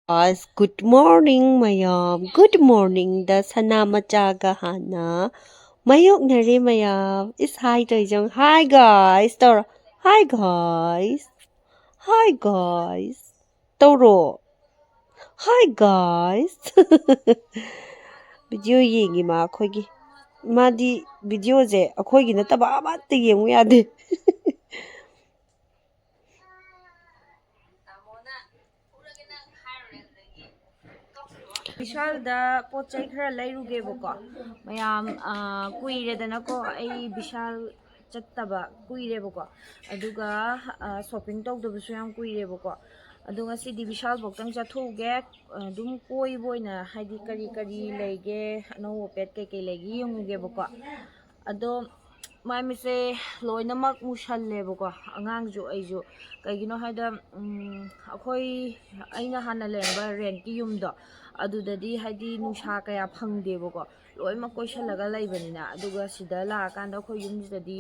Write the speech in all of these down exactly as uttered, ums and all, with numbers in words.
ꯑꯁ, good morning ꯃꯌꯥꯝ꯫ Good morningꯗ ꯁꯅꯥ ꯃꯆꯥꯒ ꯍꯥꯟꯅ ꯃꯥꯌꯣꯛꯅꯔꯦ ꯃꯌꯥꯝ꯫ Is hi ꯇꯧꯔꯤꯁꯦ ꯌꯦꯡꯉꯨ꯫ Hi guys ꯇꯧꯔꯣ꯫ Hi guys. Hi guys. ꯇꯧꯔꯣ꯫ Hi guys. Video ꯌꯦꯡꯉꯤ ꯃꯥ ꯑꯩꯈꯣꯏꯒꯤ꯫ ꯃꯥꯗꯤ videoꯁꯦ ꯑꯩꯈꯣꯏꯒꯤ ꯅꯠꯇꯕ ꯑꯃꯠꯇ ꯌꯦꯡꯉꯨ ꯌꯥꯗꯦ꯫ ꯕꯤꯁꯥꯜꯗ ꯄꯣꯠ ꯆꯩ ꯈꯔ ꯂꯩꯔꯨꯒꯦꯕꯀꯣ꯫ ꯃꯌꯥꯝ, ꯑꯥ, ꯀꯨꯏꯔꯦꯗꯅꯀꯣ ꯑꯩ ꯕꯤꯁꯥꯜ ꯆꯠꯇꯕ ꯀꯨꯏꯔꯦꯕꯀꯣ꯫ ꯑꯗꯨꯒ, ꯑꯥ, shopping ꯇꯧꯗꯕꯁꯨ ꯌꯥꯝ ꯀꯨꯏꯔꯦꯕꯀꯣ꯫ ꯑꯗꯣ ꯉꯁꯤꯗꯤ ꯕꯤꯁꯥꯜ ꯐꯥꯎꯇꯪ ꯆꯠꯊꯣꯛꯎꯒꯦ꯫ ꯑꯗꯨꯝ ꯀꯣꯏꯕ ꯑꯣꯏꯅ, ꯍꯥꯏꯗꯤ ꯀꯔꯤ ꯀꯔꯤ ꯂꯩꯒꯦ, ꯑꯅꯧꯕ ꯄꯦꯠ ꯀꯩꯀꯩ ꯂꯩꯒꯦ ꯌꯦꯡꯉꯨꯒꯦꯕꯀꯣ꯫ ꯑꯗꯣ ꯃꯥꯏ ꯃꯤꯠꯁꯦ ꯂꯣꯏꯅꯃꯛ ꯃꯨꯁꯜꯂꯦꯕꯀꯣ, ꯑꯉꯥꯡꯁꯨ ꯑꯩꯁꯨ꯫ ꯀꯩꯒꯤꯅꯣ ꯍꯥꯏꯗ, ꯎꯝ, ꯑꯩꯈꯣꯏ, ꯑꯩꯅ ꯍꯥꯟꯅ ꯂꯩꯔꯝꯕ rentꯀꯤ ꯌꯨꯝꯗꯣ, ꯑꯗꯨꯗꯗꯤ ꯍꯥꯏꯗꯤ ꯅꯨꯡꯁꯥ ꯀꯌꯥ ꯐꯪꯗꯦꯕꯀꯣ, ꯂꯣꯏꯅꯃꯛ ꯀꯣꯏꯁꯜꯂꯒ ꯂꯩꯕꯅꯤꯅ꯫ ꯑꯗꯨꯒ ꯁꯤꯗ ꯂꯥꯛꯑꯀꯥꯟꯗ ꯑꯩꯈꯣꯏ ꯌꯨꯝꯁꯤꯗꯗꯤ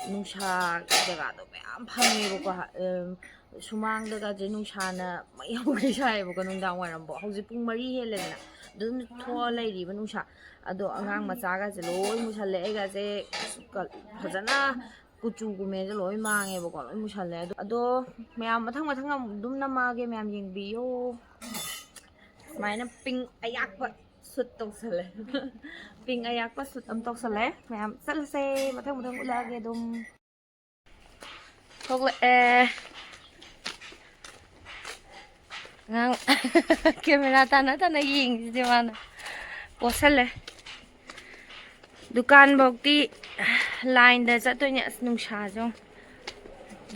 ꯅꯨꯡꯁꯥ ꯖꯒꯥꯗꯣ ꯃꯌꯥꯝ ꯐꯪꯉꯦꯕꯀꯣ꯫ ꯎꯝ, ꯁꯨꯃꯥꯡꯗꯒꯁꯦ ꯅꯨꯡꯁꯥꯅ ꯃꯩ ꯍꯧꯒꯩ ꯁꯥꯏꯌꯦꯕꯀꯣ, ꯅꯨꯡꯗꯥꯡ ꯋꯥꯏꯔꯝꯐꯥꯎ꯫ ꯍꯧꯖꯤꯛ ꯄꯨꯡ ꯃꯔꯤ ꯍꯦꯜꯂꯦꯗꯅ, ꯑꯗꯨꯝ ꯊꯣꯛꯑ ꯂꯩꯔꯤꯕ ꯅꯨꯡꯁꯥ꯫ ꯑꯗꯣ ꯑꯉꯥꯡ ꯃꯆꯥꯒꯁꯦ ꯂꯣꯏ ꯃꯨꯁꯜꯂꯦ꯫ ꯑꯩꯒꯁꯦ ꯀ-, ꯐꯖꯅ ꯀꯨꯆꯨ ꯀꯨꯃꯦꯟꯁꯦ ꯂꯣꯏ ꯃꯥꯡꯉꯦꯕꯀꯣ, ꯂꯣꯏ ꯃꯨꯁꯜꯂꯦ꯫ ꯑꯗꯣ, ꯑꯗꯣ ꯃꯌꯥꯝ ꯃꯊꯪ ꯃꯊꯪ ꯑꯗꯨꯝ ꯅꯝꯃꯛꯑꯒꯦ, ꯃꯌꯥꯝ ꯌꯦꯡꯕꯤꯌꯣ꯫ ꯁꯨꯃꯥꯏꯅ pink ꯑꯌꯥꯛꯄ suit ꯇꯧꯁꯜꯂꯦ꯫ Pink ꯑꯌꯥꯛꯄ suit ꯑꯃ ꯇꯧꯁꯜꯂꯦ꯫ ꯃꯌꯥꯝ ꯆꯠꯂꯁꯦ, ꯃꯊꯪ ꯃꯊꯪ ꯎꯠꯂꯛꯑꯒꯦ ꯑꯗꯨꯝ꯫ ꯊꯣꯛꯂꯛꯑꯦ꯫ ꯑꯉꯥꯡ camera ꯇꯥꯅ ꯇꯥꯅ ꯌꯦꯡꯉꯤꯁꯤꯗꯤ ꯃꯥꯅ꯫ ꯄꯣꯠꯁꯜꯂꯦ꯫ ꯗꯨꯀꯥꯟꯐꯧꯗꯤ lineꯗ ꯆꯠꯇꯣꯏꯅꯦ꯫ ꯑꯁ, ꯅꯨꯡꯁꯥꯁꯦ ꯌꯦꯡꯉꯨ꯫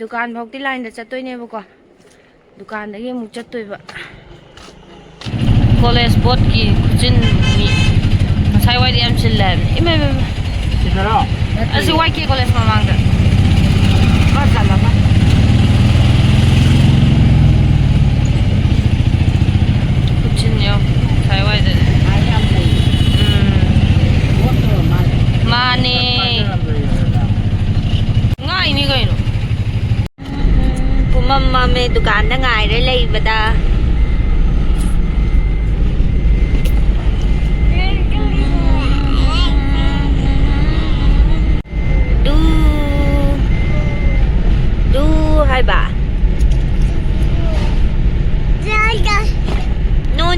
ꯗꯨꯀꯥꯟꯐꯧꯗꯤ lineꯗ ꯆꯠꯇꯣꯏꯅꯦꯕꯀꯣ꯫ ꯗꯨꯀꯥꯟꯗꯒꯤ ꯑꯃꯨꯛ ꯆꯠꯇꯣꯏꯕ꯫ College ꯄꯣꯠꯀꯤ ꯈꯨꯆꯤꯟ ꯃꯤ ꯉꯁꯥꯏ ꯋꯥꯏꯗꯤ ꯌꯥꯝ ꯆꯤꯜꯂꯦ ꯍꯥꯏꯕꯅꯤ꯫ ꯏꯃꯥ, ꯏꯃꯥ, ꯏꯃꯥ꯫ ꯁꯤꯗꯔꯣ? ꯑꯁꯤ ꯋꯥꯏ ꯀꯦ college ꯃꯃꯥꯡꯗ꯫ ꯃꯥ ꯆꯠꯂꯒ꯫ ꯈꯨꯆꯤꯟ ꯌꯦꯡꯉꯨ, ꯉꯁꯥꯏ ꯋꯥꯏꯗꯗꯤ꯫ ꯎꯝ꯫ ꯃꯥꯅꯦ꯫ ꯉꯥꯏꯅꯤ ꯀꯩꯅꯣ꯫ ꯄꯨꯃꯝ ꯃꯝꯃꯦ ꯗꯨꯀꯥꯟꯗ ꯉꯥꯏꯔꯦ ꯂꯩꯕꯗ꯫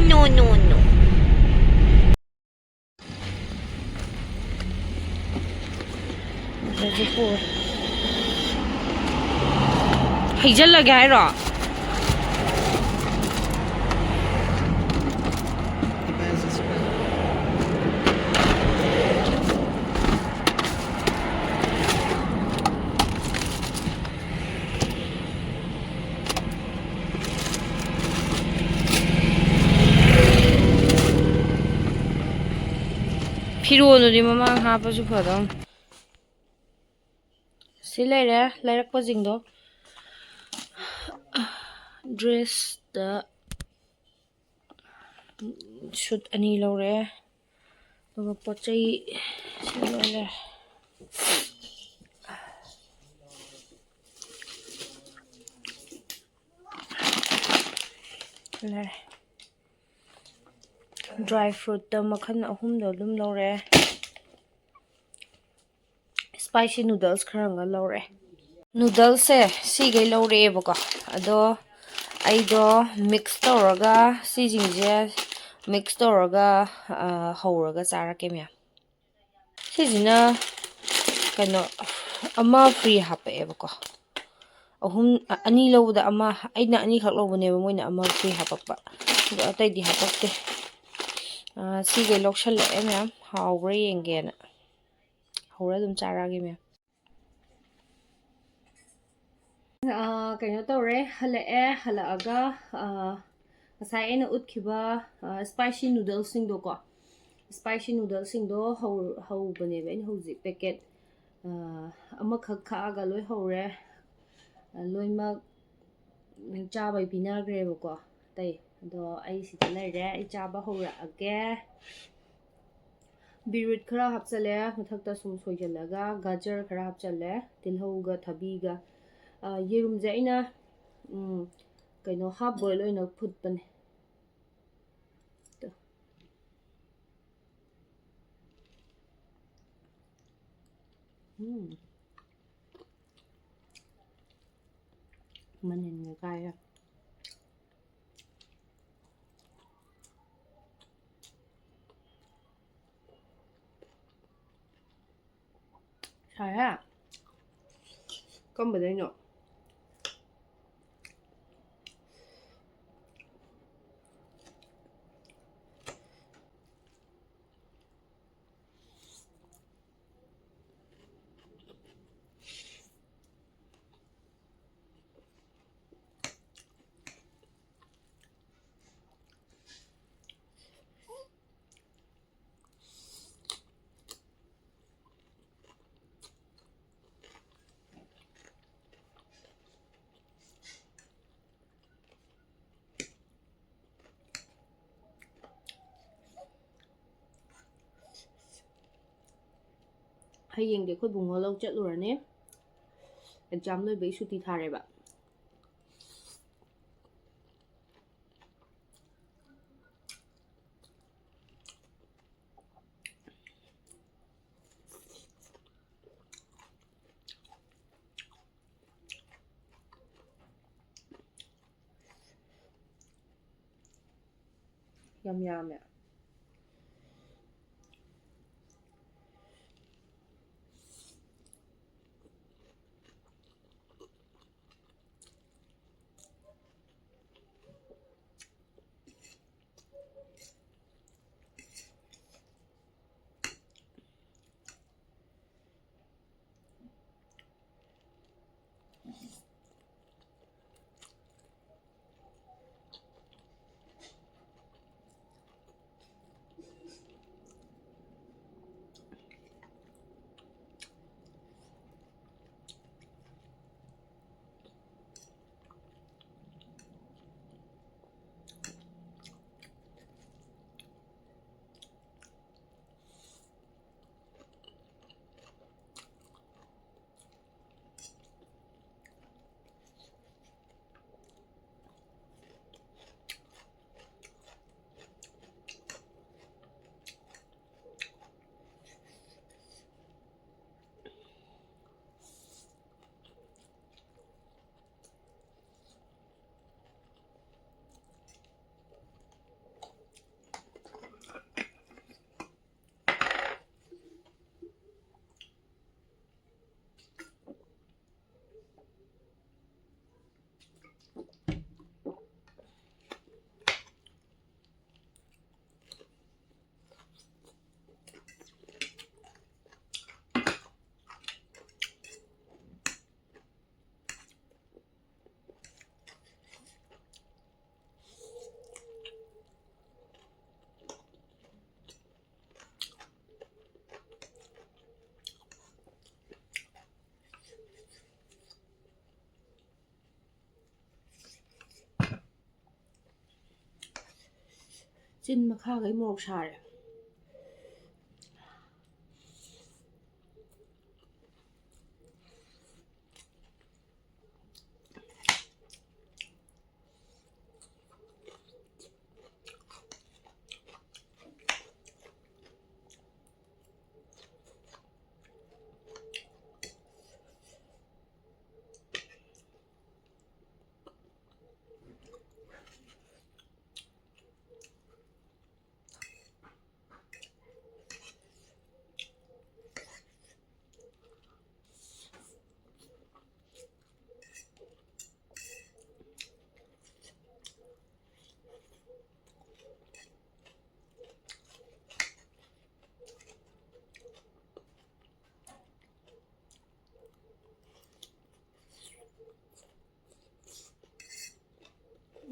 No, no, no. ꯍꯩꯖꯜꯂꯒꯦ ꯍꯥꯏꯔꯣ? ꯐꯤꯔꯣꯜꯗꯨꯗꯤ ꯃꯃꯥꯡ ꯍꯥꯞꯄꯁꯨ ꯐꯗꯧꯅꯤ꯫ ꯁꯤ ꯂꯩꯔꯦ ꯂꯩꯔꯛꯄꯁꯤꯡꯗꯣ꯫ ꯗ꯭ꯔꯦꯁꯇ ꯁꯨꯠ ꯑꯅꯤ ꯂꯧꯔꯦ꯫ ꯑꯗꯨꯒ ꯄꯣꯠ ꯆꯩ ꯁꯤ ꯂꯣꯏ ꯂꯩꯔꯦ꯫ ꯂꯩꯔꯦ꯫ ꯗ꯭ꯔꯥꯏ ꯐ꯭ꯔꯨꯠꯇ ꯃꯈꯜ ꯑꯍꯨꯝꯗꯣ ꯑꯗꯨꯝ ꯂꯧꯔꯦ꯫ ꯁ꯭ꯄꯥꯏꯁꯤ ꯅꯨꯗꯜꯁ ꯈꯔ ꯑꯃꯒ ꯂꯧꯔꯦ꯫ ꯅꯨꯗꯜꯁꯁꯦ ꯁꯤꯈꯩ ꯂꯧꯔꯛꯑꯦꯕꯀꯣ꯫ ꯑꯗꯣ ꯑꯩꯗꯣ ꯃꯤꯛꯁ ꯇꯧꯔꯒ, ꯁꯤꯁꯤꯡꯁꯦ ꯃꯤꯛꯁ ꯇꯧꯔꯒ, ꯑ, ꯍꯧꯔꯒ ꯆꯥꯔꯛꯀꯦ ꯃꯌꯥꯝ꯫ ꯁꯤꯁꯤꯅ ꯀꯩꯅꯣ, ꯑꯃ ꯐ꯭ꯔꯤ ꯍꯥꯞꯄꯛꯑꯦꯕꯀꯣ꯫ ꯑꯍꯨꯝ, ꯑ-, ꯑꯅꯤ ꯂꯧꯕꯗ ꯑꯃ, ꯑꯩꯅ ꯑꯅꯤꯈꯛ ꯂꯧꯕꯅꯦꯕ, ꯃꯣꯏꯅ ꯑꯃ ꯐ꯭ꯔꯤ ꯍꯥꯞꯄꯛꯄ꯫ ꯑꯗꯣ ꯑꯇꯩꯗꯤ ꯍꯥꯞꯄꯛꯇꯦ꯫ ꯑ, ꯁꯤꯈꯩ ꯂꯧꯁꯜꯂꯛꯑꯦ ꯃꯌꯥꯝ, ꯍꯥꯎꯕ꯭ꯔꯥ ꯌꯦꯡꯒꯦꯅ꯫ ꯍꯧꯔ ꯑꯗꯨꯝ ꯆꯥꯔꯛꯑꯒꯦ ꯃꯌꯥꯝ꯫ ꯑꯥ, ꯀꯩꯅꯣ ꯇꯧꯔꯦ, ꯍꯜꯂꯛꯑꯦ꯫ ꯍꯜꯂꯛꯑꯒ, ꯑꯥ, ꯉꯁꯥꯏ ꯑꯩꯅ ꯎꯠꯈꯤꯕ, ꯑꯥ, ꯁ꯭ꯄꯥꯏꯁꯤ ꯅꯨꯗꯜꯁꯤꯡꯗꯣꯀꯣ, ꯁ꯭ꯄꯥꯏꯁꯤ ꯅꯨꯗꯜꯁꯤꯡꯗꯣ ꯍꯧ-, ꯍꯧꯕꯅꯦꯕ ꯑꯩꯅ ꯍꯧꯖꯤꯛ ꯄꯦꯀꯦꯠ, ꯑꯥ, ꯑꯃꯈꯛ ꯈꯥꯛꯑꯒ ꯂꯣꯏ ꯍꯧꯔꯦ꯫ ꯑꯥ, ꯂꯣꯏꯅꯃꯛ ꯆꯥꯕꯩ ꯄꯤꯅꯈ꯭ꯔꯦꯕꯀꯣ ꯑꯇꯩ꯫ ꯑꯗꯣ ꯑꯩ ꯁꯤꯗ ꯂꯩꯔꯦ, ꯑꯩ ꯆꯥꯕ ꯍꯧꯔꯛꯑꯒꯦ꯫ ꯕꯤꯔꯨꯠ ꯈꯔ ꯍꯥꯞꯆꯜꯂꯦ ꯃꯊꯛꯇ ꯁꯨꯝ ꯁꯣꯏꯖꯜꯂꯒ, ꯒꯖꯔ ꯈꯔ ꯍꯥꯞꯆꯜꯂꯦ, ꯇꯤꯜꯍꯧꯒ ꯊꯕꯤꯒ꯫ ꯑ, ꯌꯦꯔꯨꯝꯁꯦ ꯑꯩꯅ, ꯎꯝ, ꯀꯩꯅꯣ, ꯍꯥꯐ ꯕꯣꯏꯜ ꯑꯣꯏꯅ ꯐꯨꯠꯄꯅꯦ꯫ ꯇꯣ꯫ ꯎꯝ꯫ ꯃꯅꯤꯟꯒ ꯀꯥꯏꯔꯦ꯫ ꯍꯥꯏꯍꯦ꯫ ꯀꯝꯕꯗꯩꯅꯣ? ꯍꯌꯦꯡꯗꯤ ꯑꯩꯈꯣꯏ ꯕꯨꯡꯉꯣ ꯂꯧ ꯆꯠꯂꯨꯔꯅꯤ꯫ ꯑꯦꯛꯖꯥꯝ ꯂꯣꯏꯕꯒꯤ ꯁꯨꯇꯤ ꯊꯥꯔꯦꯕ꯫ ꯌꯥꯝ ꯌꯥꯝꯃꯦ꯫ ꯆꯤꯟ ꯃꯈꯥꯈꯩ ꯃꯣꯔꯣꯛ ꯁꯥꯔꯦ꯫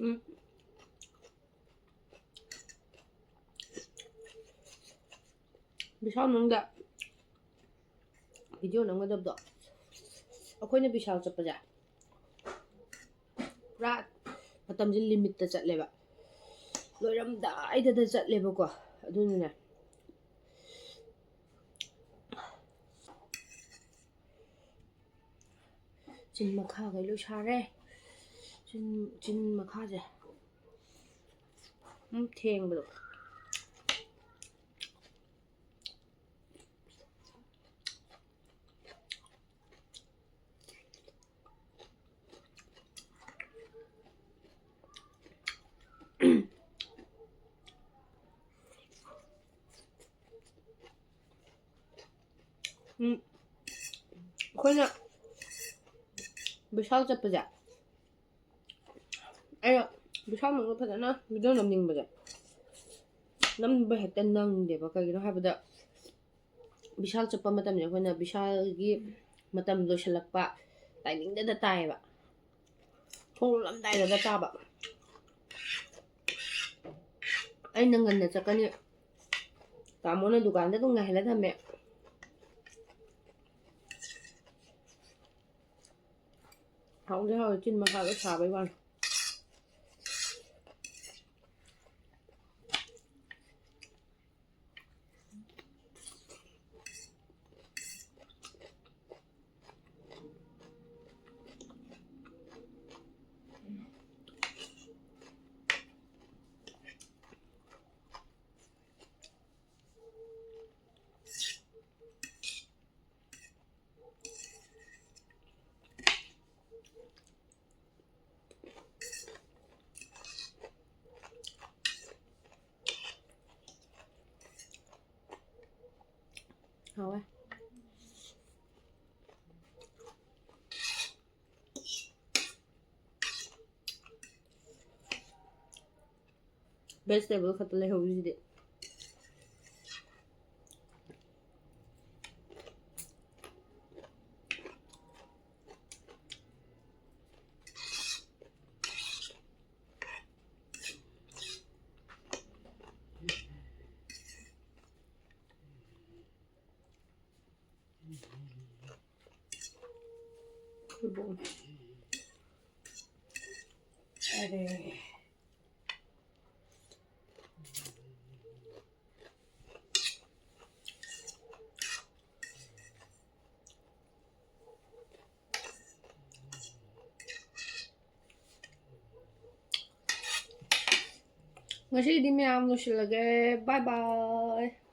ꯎꯝ꯫ ꯕꯤꯁꯥꯜ ꯃꯅꯨꯡꯗ ꯚꯤꯗꯤꯑꯣ ꯅꯝꯒꯗꯕꯗꯣ, ꯑꯩꯈꯣꯏꯅ ꯕꯤꯁꯥꯜ ꯆꯠꯄꯁꯦ ꯄꯨꯔꯥ ꯃꯇꯝꯁꯦ ꯂꯤꯃꯤꯠꯇ ꯆꯠꯂꯦꯕ, ꯂꯣꯏꯔꯝꯗꯥꯏꯗꯗ ꯆꯠꯂꯦꯕꯀꯣ꯫ ꯑꯗꯨꯅꯅꯦ, ꯆꯤꯟ ꯃꯈꯥꯈꯩ ꯂꯣꯏ ꯁꯥꯔꯦ꯫ ꯆꯤꯟ, ꯆꯤꯟ ꯃꯈꯥꯁꯦ ꯑꯗꯨꯝ ꯊꯦꯡꯕꯗꯣ꯫ ꯎꯝ, ꯑꯩꯈꯣꯏꯅ ꯕꯤꯁꯥꯜ ꯆꯠꯄꯁꯦ, ꯑꯩꯅ ꯕꯤꯁꯥꯜ ꯃꯅꯨꯡꯗ ꯐꯖꯅ ꯚꯤꯗꯤꯑꯣ ꯅꯝꯅꯤꯡꯕꯁꯦ, ꯅꯝꯕ ꯍꯦꯛꯇ ꯅꯪꯗꯦꯕ꯫ ꯀꯩꯒꯤꯅꯣ ꯍꯥꯏꯕꯗ, ꯕꯤꯁꯥꯜ ꯆꯠꯄ ꯃꯇꯝꯁꯦ ꯑꯩꯈꯣꯏꯅ ꯕꯤꯁꯥꯜꯒꯤ ꯃꯇꯝ ꯂꯣꯏꯁꯤꯜꯂꯛꯄ ꯇꯥꯏꯃꯤꯡꯗꯗ ꯇꯥꯏꯌꯦꯕ꯫ ꯊꯣꯡ ꯂꯣꯜꯂꯝꯗꯥꯏꯗꯒ ꯇꯥꯕ꯫ ꯑꯩꯅ ꯉꯟꯅ ꯆꯠꯀꯅꯤ, ꯇꯥꯃꯣꯅ ꯗꯨꯀꯥꯟꯗ ꯑꯗꯨꯝ ꯉꯥꯏꯍꯜꯂ ꯊꯝꯃꯦ꯫ ꯍꯥꯎꯗꯤ ꯍꯥꯎꯋꯦ, ꯆꯤꯟ ꯃꯈꯥ ꯂꯣꯏ ꯁꯥꯕꯩ ꯋꯥꯅꯤ꯫ ꯍꯥꯎꯋꯦ꯫ Vegetable ꯈꯛꯇ ꯂꯩꯍꯧꯔꯤꯁꯤꯗꯤ꯫ ꯊꯣꯏꯕꯣꯡ꯫ ꯑꯔꯦ꯫ ꯉꯁꯤꯒꯤꯗꯤ ꯃꯌꯥꯝ ꯂꯣꯏꯁꯤꯜꯂꯒꯦ꯫ Bye bye꯫